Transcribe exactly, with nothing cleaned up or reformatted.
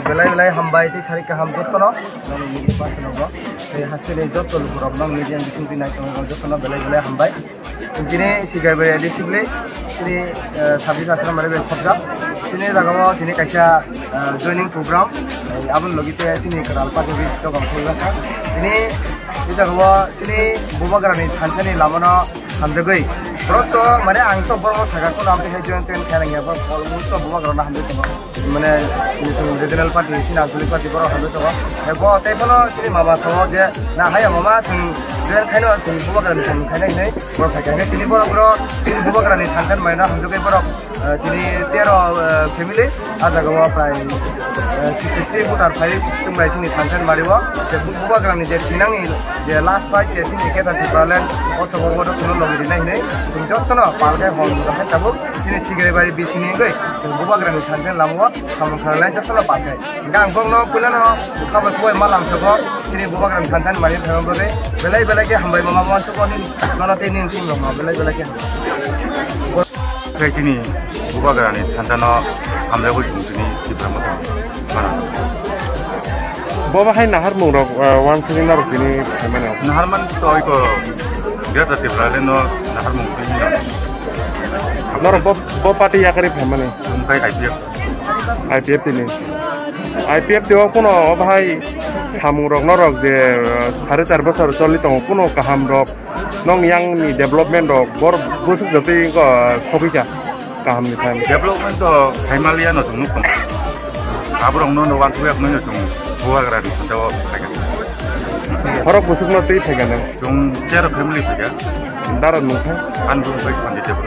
Belai belai hambai tei sari kaham jottono, nang media person rokno, tei hasteni jotto lukurokno media bisingtwi naitongo jottono belai belai hambai. Chini Sigaibari A D C village, chini, eh, sabis asram bai khobjak. Chini jagao tini kaisa, eh, joining program, eh, aboni logi te chini kwtal party office tokam khuljakha. Tini e jagao chini Bubagrani thansani lamano hamjagwi. Borok to, mane, ang to borokno sakha, kono amtwi hai join toin khaina hiya, borok almost to Bubagrano hamjagwi tongo. Mane, chini chwng regional party, chini anchalik party borok hamjagwi tongo. Eko tei bono chini mama sao je, na haya mama, chwng join khaino, chwng Bubagrani samung khaina hinwi borok phaikha. Tini borok bro, chini Bubagrani thansa ni maino hamjagwi borok, eh, tini tero, eh, family, ah jagao prai, eh, sixty three voter phai chwng bai chini thansa ni mario. Je Bu-, Bubagrani je thinangni je last fight je chini Greater Tipraland o sobo bodo chwngno logi rinai hinwi chwng jottono palkhe hor mota khe tabuk chini Sigaibari bisingni wngwi chwng Bubagrani thansa ni lamao samung khlainai jottono palkhe. Hingkhe ang bokno puilano khabai kubai ma lamsogo chini Bubagrani thansa ni mani thangma bagwi belai belai khe hambai ma ma uansukgo nini nono tei nini team rokno belai belai khe hambai. Khe chini Bubagrani thansano hamjagwi chwng chini Tipra Motha mana. Bo bahai naharmung rok, ah, uansugwi norok tini phaimani. Naharmani to iko Greater Tipraland no naharmung tini. Norok bo, bo party yakarwi phaimani. Chwng khai I P F. I P F tini. I P F tio kuno o bahai samung rok norok je, ah, sare char bosor choli tongo kuno kaham rok. Nong yang ni development rok bor busuk jotwi ko sogwi kha kaham ni time. Development to Himalaya no chwng nuk tong. Aborok no no wan tuyak no chwng Bubagra ni santa o khaikha. Horok busuk no twi phaikha nang. Chwng tero family phaikha. Dara nung kha. An bu bai sandi tebur.